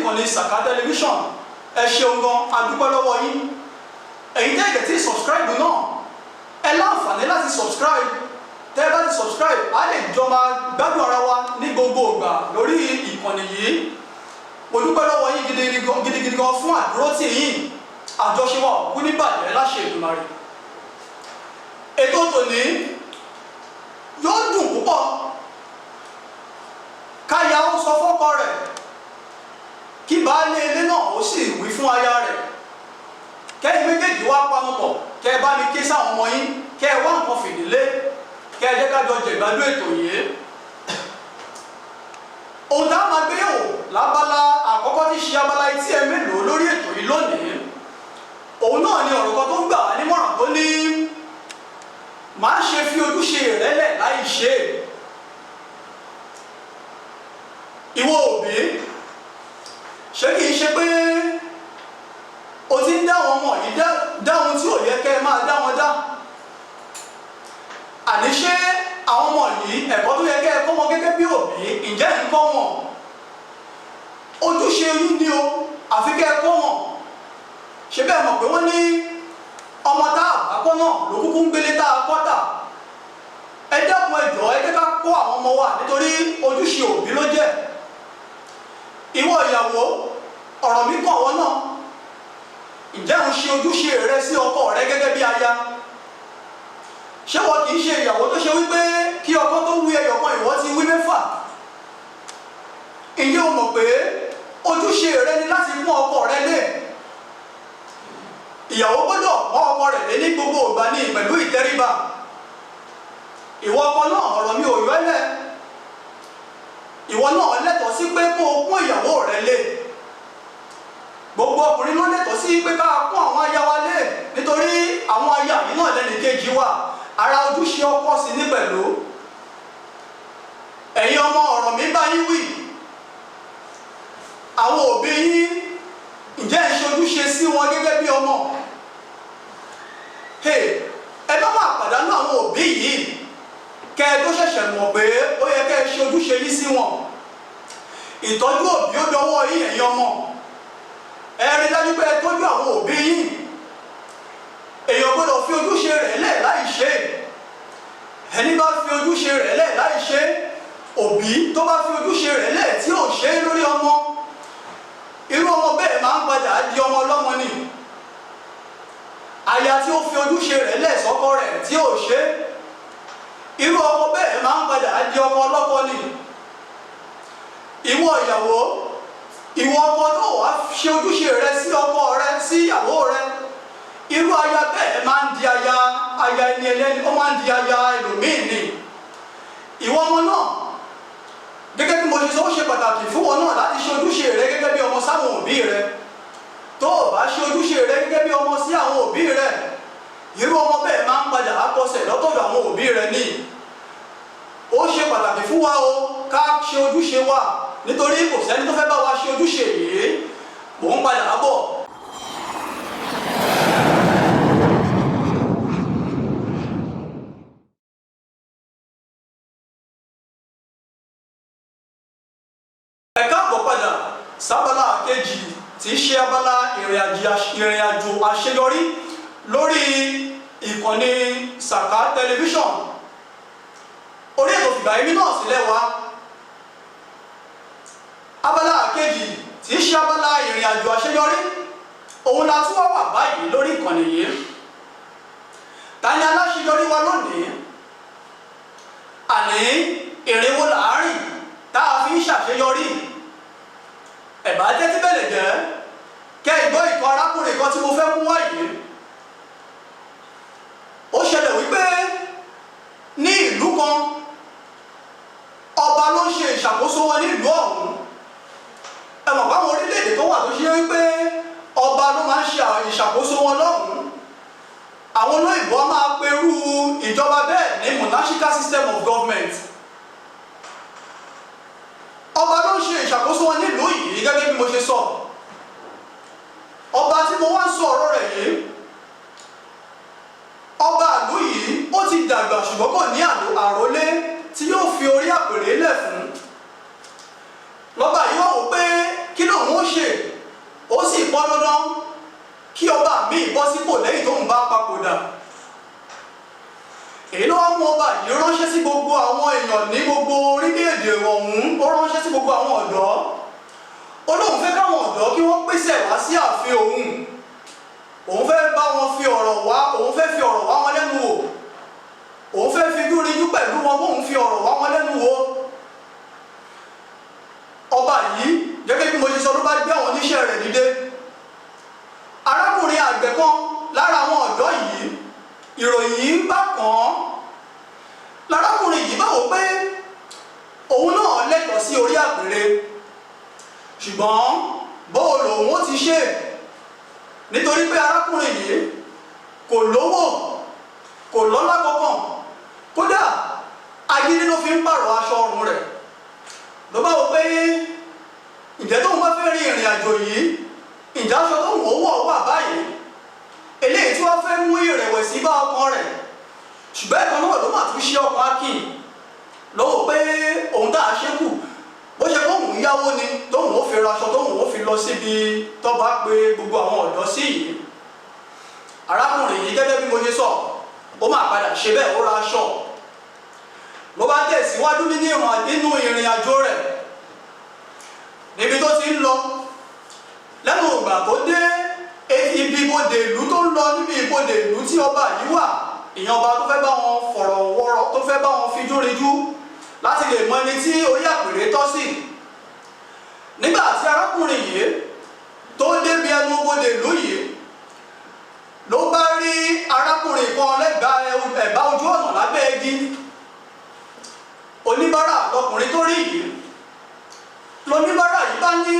ìkànnì Saka Television. Ẹ ṣeun gan, a dúpẹ́ lọ́wọ́ yín. Ẹ̀yin tẹ́ ẹ̀ tí subscribe náà, ẹ láǹfààní láti subscribe. Tẹ́ ẹ bá ti subscribe, á lè jọ máa gbádùn ara wa ní gbogbo ìgbà lórí ìkànnì yìí. Mo dúpẹ́ lọ́wọ́ yín gidigidi gan fún àdúrótì yín. Àjọṣe wa ò kú ní bàjẹ́ láṣẹ Èdùmàrè. Ètò tòní yóò dùn púpọ̀. Káya ó sọ fọ́kọ rẹ̀, kí baálé ilé náà ó sì wí fún aya rẹ̀, kẹ́yìn méjèèjì wá panupọ̀, kẹ́ ẹ bá mi ké sáwọn ọmọ yín, kẹ́ ẹ wá nǹkan fìdílé, kẹ́ ẹ jẹ́ ká jọ jẹ̀gbádùn ètò yìí. Ohun tá a máa gbé yẹ̀wò lábala àkọ́kọ́, tí ṣe abala etí ẹ mélòó lórí ètò yìí lónìí, òun náà ni ọ̀rọ̀ kan tó ń gbà wá nímọ̀ràn tó ní máa ṣe fi ojúṣe rẹ lẹ̀ láì ṣe é. Ìwọ òbí, ṣé kìí ṣe pé o ti ń dá àwọn ọmọ yìí dá ohun tí ò yẹ kẹ́ ẹ máa dá wọn dá? Àní ṣé àwọn ọmọ yìí, ẹ̀kọ́ tó yẹ kẹ́ ẹ kọ́ wọn gẹ́gẹ́ bí òbí, ǹjẹ́ ẹ̀ ń kọ́ wọn? Ojúṣe yín ni o, àfi kẹ́ ẹ kọ́ wọn. Ṣé bẹ́ẹ̀ mọ̀ pé wọ́n ní ọmọ tá a bá kọ́ náà ló kúkú ń gbélé tá a kọ́ tà? Ẹ dákun, ẹ jọ̀ọ́, ẹ jẹ́ ká kọ́ àwọn ọmọ wa, nítorí ojúṣe òbí ló jẹ́. Ìwọ ìyàwó, ọ̀rọ̀ mi kàn wọ́n náà. Ǹjẹ́ ò ń ṣe ojúṣe rẹ sí ọkọ rẹ gẹ́gẹ́ bí aya? Ṣé wọ́n kì í ṣe ìyàwó tó ṣe wípé kí ọkọ tó wí ẹyọ kan, ìwọ ti wí mẹ́fà? Ǹjẹ́ o mọ̀ pé ojúṣe rẹ ni láti pọ́n ọkọ rẹ lé? Ìyàwó gbọ́dọ̀ pọ́n ọkọ rẹ̀ lé ní gbogbo ìgbà ní pẹ̀lú ìtẹríba. Ìwọ ọkọ náà, ọ̀rọ̀ mi ò yọ ẹ́ lẹ̀. Ìwọ náà lẹ́tọ̀ọ́ sí pé kó o pọ́n ìyàwó rẹ lé. Gbogbo ọkùnrin ló lẹ́tọ̀ọ́ sí pé ká pọ́n àwọn aya wa lé, nítorí àwọn aya yìí náà lẹ́nu kejì wa. Ara ojúṣe ọkọ sì ní pẹ̀lú. Ẹ̀yin ọmọ, ọ̀rọ̀ mi bá yín wí. Àwọn òbí yín, ǹjẹ́ ẹ ṣe ojúṣe sí wọn gẹ́gẹ́ bí ọmọ? Ẹ bá máa pàdánù àwọn òbí yìí kẹ́ ẹ tó ṣẹ̀ṣẹ̀ mọ̀ pé ó yẹ kẹ́ ẹ ṣe ojúṣe yín sí wọn. Ìtọ́jú òbí ó dọwọ́ yín, ẹ̀yin ọmọ. Ẹ rí dájú pé ẹ tọ́jú àwọn òbí yín. Èèyàn gbọ́dọ̀ fi ojúṣe rẹ̀ lẹ̀ láì ṣe. Ẹni bá fi ojúṣe rẹ̀ lẹ̀ láì ṣe, òbí tó bá fi ojúṣe rẹ̀ lẹ̀ tí ò ṣe lórí ọmọ, irú ọmọ bẹ́ẹ̀ máa ń padà di ọmọ ọlọ́mọ ni. Aya tí ó fi ojúṣe rẹ̀ lẹ̀ sọ́kọ rẹ̀ tí ò ṣe, irú ọkọ bẹ́ẹ̀ máa ń padà di ọkọ ọlọ́kọ ni. Ìwọ ìyàwó, ìwọ ọkọ tó wàá ṣe ojúṣe rẹ sí ọkọ rẹ, sí ìyàwó rẹ, irú aya bẹ́ẹ̀ máa ń di aya ẹni ẹlẹ́ni, ó máa ń di aya ẹlòmíì ni. Ìwọ ọmọ náà, gẹ́gẹ́ bí mo ṣe sọ, ó ṣe pàtàkì fún wọn náà láti ṣe ojúṣe rẹ gẹ́gẹ́ bí ọmọ sáwọn òbí rẹ. Tó o bá ṣe ojúṣe rẹ gẹ́gẹ́ bí ọmọ sí àwọn òbí rẹ, irú ọmọ bẹ́ẹ̀ máa ń padà akọsẹ̀ lọ́tọ̀dọ̀ àwọn òbí rẹ ní. Ó ṣe pàtàkì fún wa o ká ṣe ojúṣe wa, nítorí kò sẹ́ni tó fẹ́ bá wa ṣe ojúṣe yìí. Mò ń padà bọ̀. Ẹ káàbọ̀ padà sábàlá kejì, tí í ṣe abala ìrìn àjò àṣeyọrí lórí ìkànnì Saka Television. Orí ètò Fìgbà Yẹmí náà sílẹ̀ wá. Abala kejì, tí í ṣe abala ìrìn àjò àṣeyọrí, òun la tún wá wà báyìí lórí ìkànnì yìí. Ta ni aláṣeyọrí wa lónìí? Àní ìrìn wo làárìn tá a fi ń ṣàṣeyọrí? Ẹ̀bá tẹ́tí bẹ̀lẹ̀ jẹ́ kẹ́ ìgbọ́ ìtàn arákùnrin kan tí mo fẹ́ mú wá yìí. Ó ṣẹlẹ̀ wípé ní ìlú kan, ọba ló ń ṣe ìṣàkóso wọn ní ìlú ọ̀hún. Ẹ mọ̀ báwọn orílẹ̀-èdè tó wà tó ṣe wípé ọba ló máa ń ṣe ìṣàkóso wọn lọ́hùn-ún, àwọn olóyìnbó máa perú ìjọba bẹ́ẹ̀ ní monarchical system of government. Ọba ló ń ṣe ìṣàkóso wọn nílùú yìí. Gẹ́gẹ́ bí mo ṣe sọ, ọba tí mo wá ń sọ ọ̀rọ̀ rẹ̀ yìí, ọba ìlú yìí, ó ti dàgbà, ṣùgbọ́n kò ní àrólé tí yóò fi orí àpèrè lẹ̀ fún. Lọ́ba yìí wá wò pé kí lòun ó ṣe. sípò lẹ́yìn tóun bá papòdà. Èyí ló wá mú ọba yìí ránṣẹ́ sí gbogbo àwọn èèyàn ní gbogbo orílẹ̀-èdè ọ̀hún. Ó ránṣẹ́ sí gbogbo àwọn ọ̀dọ́, ó lóun fẹ́ káwọn ọ̀dọ́ kí wọ́n pèsè wá sí ààfin òun. Òun fẹ́ bá wọn fi ọ̀rọ̀ wá, òun fẹ́ fi ọ̀rọ̀ wá wọn lẹ́nu wò, òun fẹ́ fi dúrinjú pẹ̀lú wọn bóun fi ọ̀rọ̀ wá wọn lẹ́nu wò. Ọba yìí, gẹ́gẹ́ bí mo ṣe sọ, ló bá gbé àwọn oníṣẹ́ rẹ̀ dìde. Arákùnrin àgbẹ̀ kan lára àwọn ọ̀dọ́ yìí, ìròyìn yìí bá kàn án. Lárákùnrin yìí bá wò pé òun náà lẹ́tọ̀ọ́ sí orí àpèrè, ṣùgbọ́n bóò lòun ó ti ṣe, nítorí pé arákùnrin yìí kò lówó, kò lọ́lá kankan, kódà agídí ló fi ń pààrọ̀ aṣọ ọrùn rẹ̀. Ló bá wò pé ǹjẹ́ tóun bá fẹ́ rin ìrìn àjò yìí, ǹjẹ́ aṣọ tóun ó wọ̀ wà báyìí? Eléyìí tí wọ́n fẹ́ mú ìrẹ̀wẹ̀sì bá ọkàn rẹ̀, ṣùgbọ́n ẹ̀kan náà ló mà tún ṣe ọkàn akin lọ́wọ́ pé òun tá a ṣe kù, bó ṣe kóun yáwó ni tóun ó fi raṣọ tóun ó fi lọ síbi tọ́ba pé gbogbo àwọn ọ̀dọ́ sí yìí. Arákùnrin yìí, gẹ́gẹ́ bí mo ṣe sọ, ó máa padà ṣe bẹ́ẹ̀, ó ra aṣọ, ló bá tẹ̀síwájú nínú ìrìn àjò rẹ̀ níbi tó ti ń lọ. Lẹ́nu ìgbà tó dé ibi ibodè ìlú tó ń lọ, níbi ibodè ìlú tí ọba yìí wà, ìyẹn ọba tó fẹ́ bá wọn fọ̀rọ̀ wọ́rọ̀, tó fẹ́ bá wọn fijú rinjú láti lè mọ ẹni tí orí àpèrè tọ́ sí, nígbà tí arákùnrin yìí tó débi ẹnu bodè ìlú yìí, ló bá rí arákùnrin kan lẹ́gbàá ẹ̀bá ojú ọ̀nà lábẹ́ igi. Oníbàárà lọkùnrin tó rí yìí. Lóníbàárà yìí bá ní,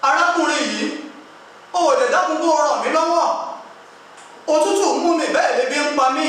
"Arákùnrin yìí, ó dẹ̀ dákun kó ràn mí lọ́wọ́, òtútù mú mi, bẹ́ẹ̀ lébi ń pa mí."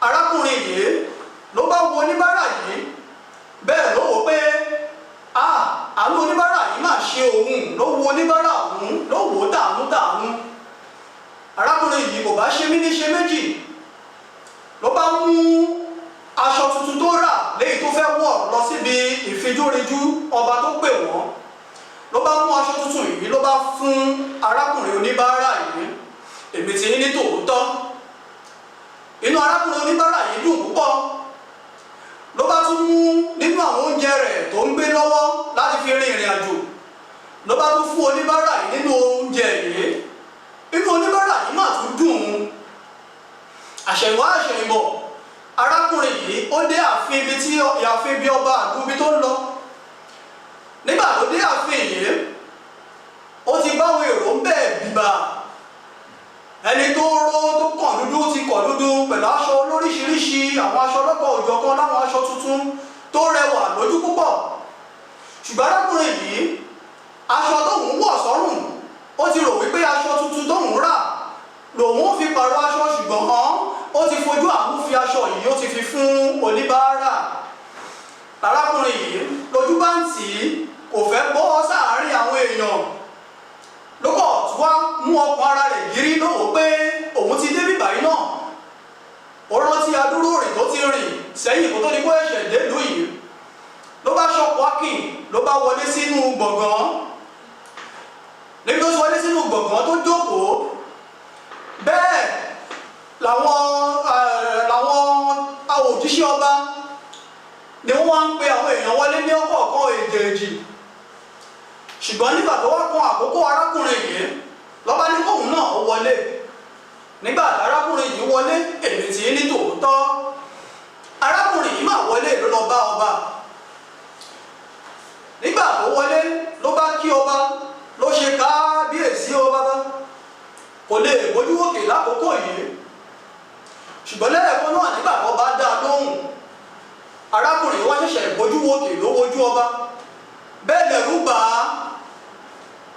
Arákùnrin yìí ló bá wo oníbàárà yìí, bẹ́ẹ̀ ló wò pé àánú oníbàárà yìí máa ṣe òun. Ló wo oníbàárà òun, ló wò ó tàánú tàánú. Arákùnrin yìí kò bá ṣe mí ní ṣe méjì, ló bá mú aṣọ tuntun tó rà léyìí tó fẹ́ wọ̀ lọ síbi ìfijúrinjú ọba tó pè wọ́n. Ló bá mú aṣọ tuntun yìí, ló bá fún arákùnrin oníbàárà yìí. Èmi ti ní tòótọ́, inú arákùnrin oníbàárà yìí dùn púpọ̀. Ló bá tún mú nínú àwọn oúnjẹ rẹ̀ tó ń gbé lọ́wọ́ láti fi rin ìrìn àjò, ló bá tún fún oníbàárà yìí nínú oúnjẹ yìí. Inú oníbàárà yìí mà tún dùn ún. Àṣẹ̀yìnwá àṣẹ̀yìnbọ̀, arákùnrin yìí ó dé ààfin ibi tí ààfin bí ọba àdúgbò ibi tó ń lọ. Nígbà tó dé ààfin yìí, ó ti báwọn èrò ń bẹ̀ bìbà. Ẹni tó ró tó kàn dúdú ti kàn dúdú, pẹ̀lú aṣọ lóríṣiríṣi, àwọn aṣọ lọ́kọ̀ òjọ̀kan, láwọn aṣọ tuntun tó rẹwà lójú púpọ̀. Ṣùgbọ́n arákùnrin yìí, aṣọ tóun wọ̀ sọ́rùn, ó ti rò wípé aṣọ tuntun tóun rà lòun fi pààrọ̀ aṣọ, ṣùgbọ́n ó ti fojú àánú fi aṣọ yìí, ó ti fi fún oníbàárà. Arákùnrin yìí lójú bá ń tì í, kò fẹ́ bọ́ sáàárín àwọn èèyàn. Lókọ̀ tí wá mú ọkàn ara rẹ̀ gírí lówó pé òun ti dé bíbáyìí náà. Ó rántí adúrú rìn tó ti rìn sẹ́yìn kó tó ní kó ẹ̀ṣẹ̀ délùú yìí. Ló bá ṣọpọ̀ akin, ló bá wọlé sínú gbọ̀ngàn. Níbi tó ti wọlé sínú gbọ̀ngàn tó jókòó, bẹ́ẹ̀ làwọn òjíṣẹ́ ọba ni wọ́n wá ń pe àwọn èèyàn wọlé ní ọ̀kọ̀ọ̀kan èjèèjì. Ṣùgbọ́n nígbà tó wá kan àkókò arákùnrin yìí, lọ́ba ní kóun náà ó wọlé. Nígbà arákùnrin yìí wọlé, èmi tí ní tòótọ́, arákùnrin yìí máa wọlé, ló lọ bá ọba. Nígbà tó wọlé, ló bá kí ọba, ló ṣe kábíyèsí o bàbá. Kò lè bójú wòkè lákòókò yìí, ṣùgbọ́n lẹ́ẹ̀kan náà, nígbà tó bá dá a lóhùn, arákùnrin wá ṣẹ̀ṣẹ̀ bójú wòkè, ló wojú ọba, bẹ́ẹ̀ lẹ̀rú bà á.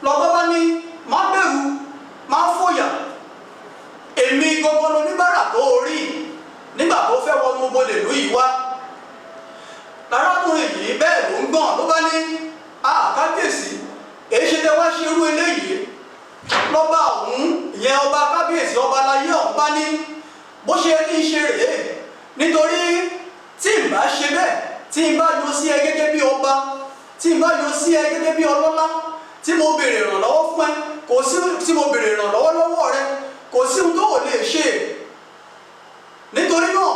Lọ́ba bá ní, "Má bẹ̀rù, má fòyà, èmi gangan loníbàárà tó rí nígbà tó fẹ́ wọnú bodè lú yìí wá." Arákùnrin yìí bẹ́ẹ̀ ló ń gbọ̀n, ló bá ní, "A kábíyèsí, èyí ṣe tẹ wá ṣe irú eléyìí?" Lọ́ba ọ̀hún, ìyẹn ọba kábíyèsí, ọba aláyé ọ̀hún bá ní, "Bó ṣe kí n ṣe rèé, nítorí tí n bá ṣe bẹ́ẹ̀, tí n bá yọ sí ẹ gẹ́gẹ́ bí ọba, tí n bá yọ sí ẹ gẹ́gẹ́ bí ọlọ́lá, tí Tí mo béèrè ìrànlọ́wọ́ fún ẹ, kò sí tí mo béèrè ìrànlọ́wọ́ lọ́wọ́ rẹ, kò sí ohun tó ò lè ṣe. Nítorí náà,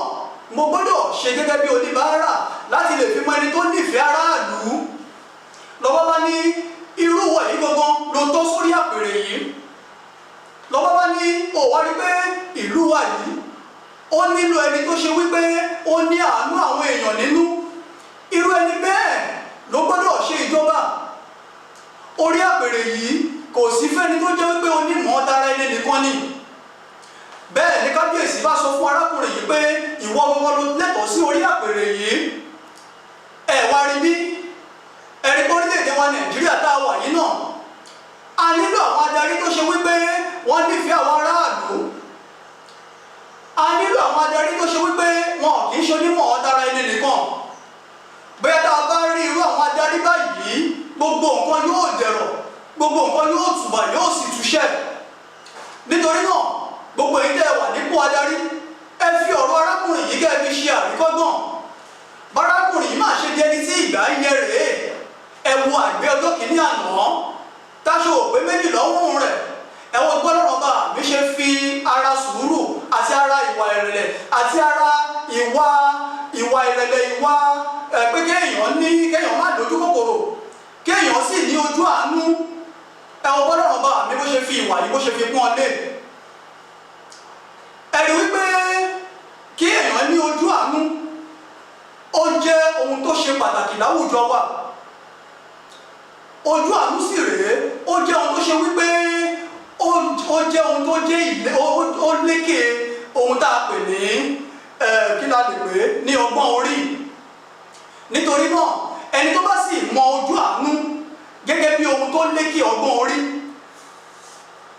mo gbọ́dọ̀ ṣe gẹ́gẹ́ bí oníbàárà láti lè fi mọ ẹni tó nífẹ̀ẹ́ aráàlú. Lọ́wọ́ bá ní irú wọ̀nyí gangan ló tọ́ sórí àpèrè yìí. Lọ́wọ́ bá ní ó wá rí pé ìlú wa yìí, ó nílò ẹni tó ṣe wípé ó ní àánú àwọn èèyàn nínú. Irú ẹni bẹ́ẹ̀ ló gbọ́dọ̀ ṣe ìjọba. Orí àpèrè yìí kò sí fẹ́ni tó jẹ́ wípé onímọ̀ tara ẹni nìkan ni. Bẹ́ẹ̀ ni kábíyèsí bá sọ fún arákùnrin yìí pé ìwọ gbogbo ló lẹ́tọ̀ọ́ sí orí àpèrè yìí. Ẹ wá rí bí ẹ̀rí orílẹ̀-èdè wa Nàìjíríà tá a wà yìí náà, a nílò àwọn adarí tó ṣe wípé wọ́n nífẹ̀ẹ́ àwọn aráàlú. A nílò àwọn adarí tó ṣe wípé wọn kì í ṣe onímọ̀ tara ẹni nìkan. Bóyá tá a bá rí irú àwọn adarí báyìí, gbogbo nǹkan yóò dẹ̀rọ̀, gbogbo nǹkan yóò tùbà, yóò sì túṣẹ́. Nítorí náà, gbogbo èyí tẹ́ ẹ wà nípò adarí, ẹ fi ọ̀rọ̀ arákùnrin yìí kẹ́ ẹ fi ṣe àríkọ́gbọ̀n. Bárákùnrin yìí máa ṣe di ẹni tí ìgbà ń yẹ rèé. Ẹ wo àgbẹ̀ ọjọ́ kìíní àná, táṣọ òpé méjì lọ́rùn rẹ̀. Ẹ wo gbọ́dọ̀ bá mi ṣe fi ara sùúrù àti ara ìwà ìrẹ̀lẹ̀ àti ara ìwà ìrẹ̀lẹ̀, ìwà ẹ pé kéèyàn ní, kéèyàn má lójú kòkòrò, kéèyàn sì ní ojú àánú. Ẹ wo gbọ́dọ̀ bá mi bó ṣe fi ìwà yìí, bó ṣe fi pọ́n lé. Ẹ̀rí wípé kí èèyàn ní ojú àánú, ó jẹ́ ohun tó ṣe pàtàkì láwùjọ wa. Ojú àánú sì rèé, ó jẹ́ ohun tó ṣe wípé ó jẹ́ ohun tó jẹ́ ilé ó lékè ohun tá a pè ní kí la lè pè é ní ọgbọ́n orí. Nítorí náà, ẹni tó bá sì mọ ojú àánú gẹ́gẹ́ bí ohun tó lékè ọgbọ́n orí,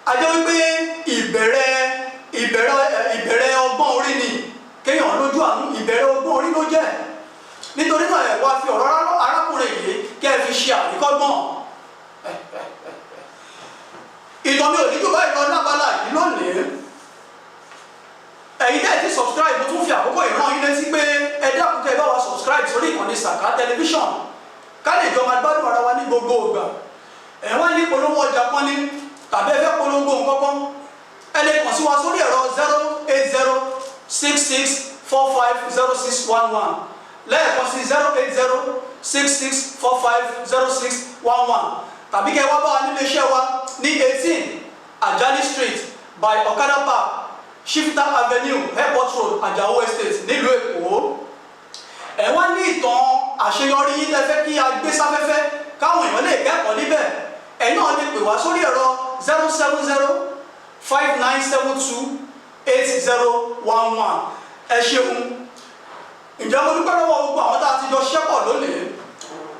a jẹ́ wípé ìbẹ̀rẹ̀ ọgbọ́n orí ni kéèyàn lójú àánú. Ìbẹ̀rẹ̀ ọgbọ́n orí ló jẹ́. Nítorí náà, ẹ wá fi ọ̀rọ̀ arákùnrin yìí kẹ́ ẹ fi ṣe àríkọ́gbọ́n. Ìtàn mi ò ní jù báyìí lọ lábala yìí lónìí. Ẹ̀yin tẹ́ ẹ ti subscribe, mo tún fi àkókò ìran yín létí pé ẹ dákun, kẹ́ ẹ bá wa subscribe sórí ìkànnì Sàká Tẹlifíṣàn, ká lè jọ máa gbádùn ara wa ní gbogbo ìgbà. Ẹ̀ wá ní polówó ọjà kan ní tàbí ẹ fẹ́ polongo nǹkan kan, ẹ lè kàn sí wa sórí ẹ̀rọ 08066450611. Lẹ́ẹ̀kan sí, 08066450611, tàbí kẹ́ ẹ wá bá wa nílé iṣẹ́ wa ní 18 Ajani Street, by Okada Park, Shifta Avenue, Airport Road, Ajao Estate, nílùú Èkó. Ẹ wá ní ìtàn àṣeyọrí yín tẹ́ fẹ́ kí a gbé sáfẹ́fẹ́ káwọn èèyàn lè kẹ́kọ̀ọ́ níbẹ̀, ẹ̀yin náà lè pè wá sórí ẹ̀rọ 07059728011. Ẹ ṣeun. Ǹjẹ́ mo dúpẹ́ lọ́wọ́ gbogbo àwọn tá a ti jọ ṣẹ́pọ̀ lónìí.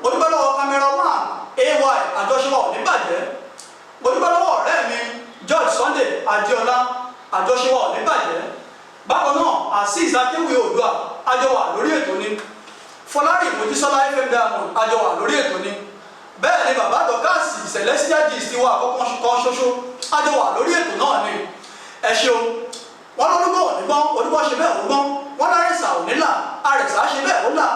Mo dúpẹ́ lọ́wọ́ cameraman ay, àjọṣepọ̀ ò ní bàjẹ́. Mo dúpẹ́ lọ́wọ́ ọ̀rẹ́ mi George Sunday Adéọlá, àjọṣepọ̀ ò ní bàjẹ́. Bákan náà, Azeez Akéwì Oòduà, àjọ wà lórí ètò ni. Fọlárìn Mojísọ́lá FM Diamond, àjọ wà lórí ètò ni. Bẹ́ẹ̀ ni bàbá Dọ́kàsì Celestial Gist wa àkọ́kọ́ kan ṣoṣo, àjọ wà lórí ètò náà ni. Ẹ ṣeun. Wọn lọ́dúnbọ̀ ò ní gbọ́n, onígbọ́n ṣe bẹ́ẹ̀ ó gbọ́n. Wọn lárẹ̀sà ò ní là, àrẹ̀sà ṣe bẹ́ẹ̀ ó là.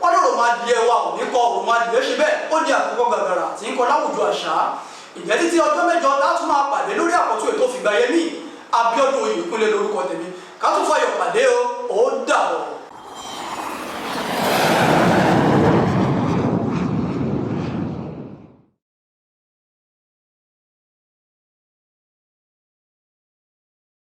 Wọn lọ́rọ̀ máa di ẹwà ò ní kọ òun adìyẹ ṣe bẹ́ẹ̀ ó di àkókò gàgàrà tí ń kọ láwùjọ àṣà. Ìjẹ́ títí ọjọ́ mẹ́jọ tá a tún máa pàdé lórí àkọ́tún ètò Fìgbàyẹmí, Abíọ́dún Oyèkúnlé lórúkọ tèmi. Ká tún fayọ̀ pàdé o. Ó dàbọ̀.